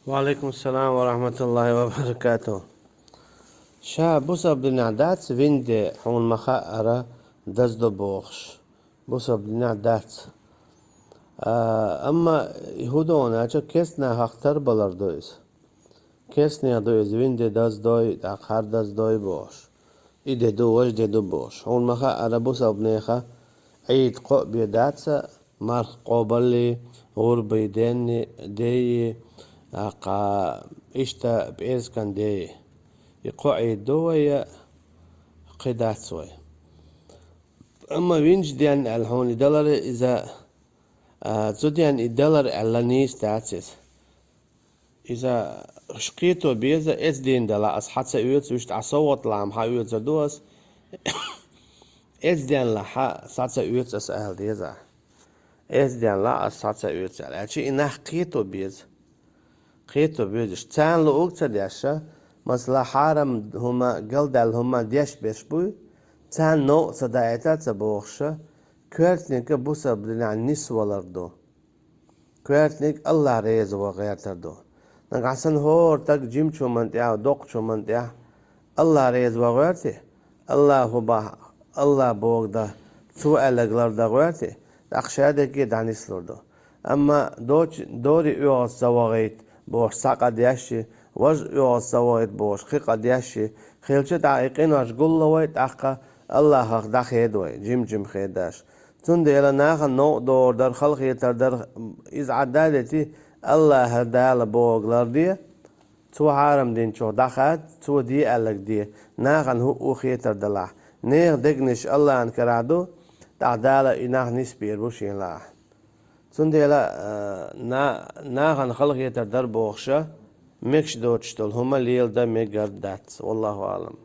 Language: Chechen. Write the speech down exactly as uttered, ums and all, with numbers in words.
Ва алейкум салам ва рахматуллахи ва баракатух. Ша бусалба динехь дац винде, хьуна ма хаъара, даздо бохуш. Бусалба динехь дац. А, амма хӀун ду аьлча, керста нахах тарбалар ду иза. Керста нах ду иза винде даздой, тӀаккха хӀара даздой бохуш. И де ду, важа де ду бохуш. Хьуна ма хаъара, бусалба нехан Ӏийд кхоъ бен дац, марха къобаллий, гӀурбий денний, дейи, тӀаккха иштта пӀераскан дейи. И кхо Ӏийд ду вай, я кхин дац вай. Амма винчу денна аьлла хьуна и далар иза, а, цу денна и далар аьлла нийса дац иза. Иза уьш кхето беза, эцдийна далахь аса хьа ца оьцу, уьш тӀаккха совгӀат лаам хьа оьцур ду аса. Эцденна лахь схьа ца оьцу аса ала деза. Эцденна лахь аса схьа ца оьцу аьлла. Аьлча и нах кхето беза. Кхето безаш. Царна луург ца деш, масала, хьарам хӀума, галдаьлла хӀума деш берш буй, царна новкъа ца даийта а ца бохуш, коьртаниг бусалба динехь нисвалар ду. Коьртаниг АллахӀ реза ван гӀертар ду. Нагахь санна хӀора стаг жимачу хӀуманна тӀехь, доккхачу хӀуманна тӀехь АллахӀ реза ван гӀоьртий, АллахӀ хӀун боху, АллахӀ бохург дан, цо аьлларг лардан гӀоьртий, тӀаккха ша дерриге а дӀанислур ду. Амма доцу, дори оьгӀаз ца вахийта бохуш цхьа къа дешший, важа оьгӀаз ца вахийта бохуш кхин къа дешший, хилча тӀаккха и къинош гулло вай, тӀаккха АллахӀах дӀахеда вай, жим-жима хедаш. Цундела нахана новкъа догӀур дара, халахетар дара, иза Ӏадда а дитий, АллахӀа Дала бохург ларде, Цо хьарам динчух дӀахада, Цо де аьлларг де, нахана хӀуъа хетар далахь. Нехан дегнаш АллахӀан карахь ду, тӀаккха Дала и нах нисбийр бу Шен лаахь. Цундела, а, на-, нахана халахетар дара бохуш, мегаш доцуш долу хӀума леладан мегар дац. Валлаху аӀлам.